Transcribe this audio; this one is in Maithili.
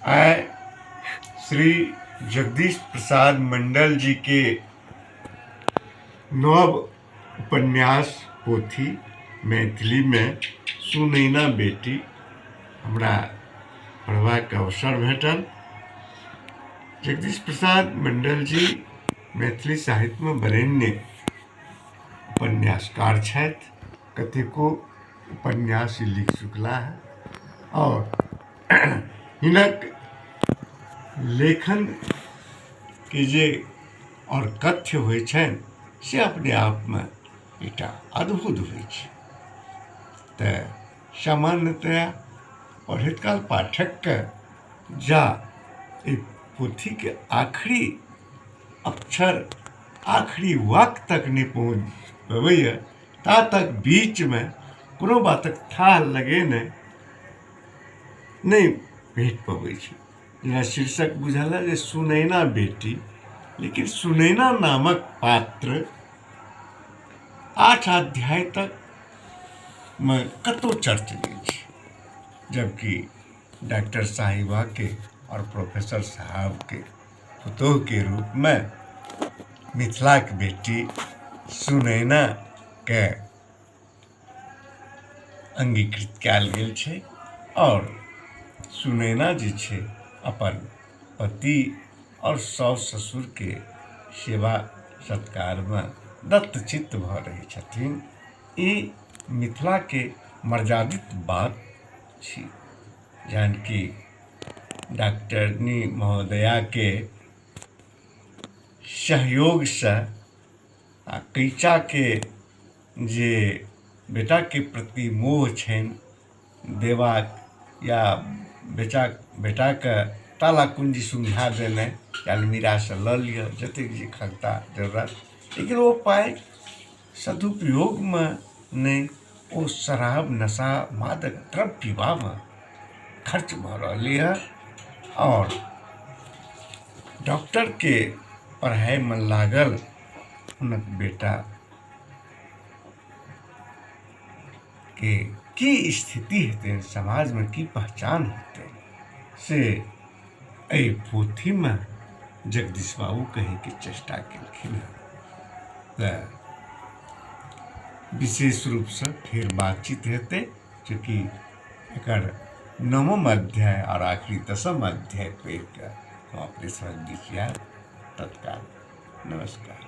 आइ श्री जगदीश प्रसाद मंडल जी के नव उपन्यास पोथी मैथिली में सुनैना बेटी हमरा पढ़बाक अवसर भेटल। जगदीश प्रसाद मंडल जी मैथिली साहित्यमे वरेण्य उपन्यासकार छथि। कतेको उपन्यास ई लिख चुकला है और हिनक लेखन के जे और कथ्य होइ छनि से अपने आपमे एकटा अद्भुत होइ छै। तऽ सामान्यतया पढ़ैत काल पाठकके जा एहि पोथीके आखिरी अक्षर आखिरी वाक्य तक नहि पहुँच पबैए ता तक बीचमे कोनो बातक थाह लगेने नहि भेट पबै छै। जेना शीर्षक बुझल है जे सुनैना बेटी, लेकिन सुनैना नामक पात्र 8 अध्याय तक मे कतहु चर्च नहि छै, जबकि डॉक्टर साहिबा के और प्रोफेसर साहब के पुतोह के रूप में मिथिला के बेटी सुनैना के अंगीकृत कयल गेल छै और सुनैना जे छै अपन पति और साउस ससुर के सेवा सत्कार में दत्तचित्त भऽ रहै छथिन। ई मिथिला के मर्यादित बात छी, जहन कि डॉक्टरनी महोदया के सहयोगसँ आ कैचा के जे बेटा के प्रति मोह छनि देबाक या बेटा बेटाके ताला कुंजी सुंघा देनाइ अलमीरासँ लऽ लिअ जतेक जे खगता जरूरत, लेकिन ओ पाइ सदुपयोगमे नहि, ओ शराब नशा मादक द्रव्य पीबामे खर्च भऽ रहलै हँ आओर डॉक्टरके पढ़ाइमे लागल हुनक बेटा के की स्थिति हेतै, समाजमे की पहचान हेतै, से एहि पोथीमे जगदीश बाबू कहैके चेष्टा केलखिन हँ। तऽ विशेष रूपसँ फेर बातचीत हेतै, चूँकि एकर नवम अध्याय आओर आखिरी 10म अध्याय पढ़िकऽ हम अपने सभक बीच आयब। तत्काल नमस्कार।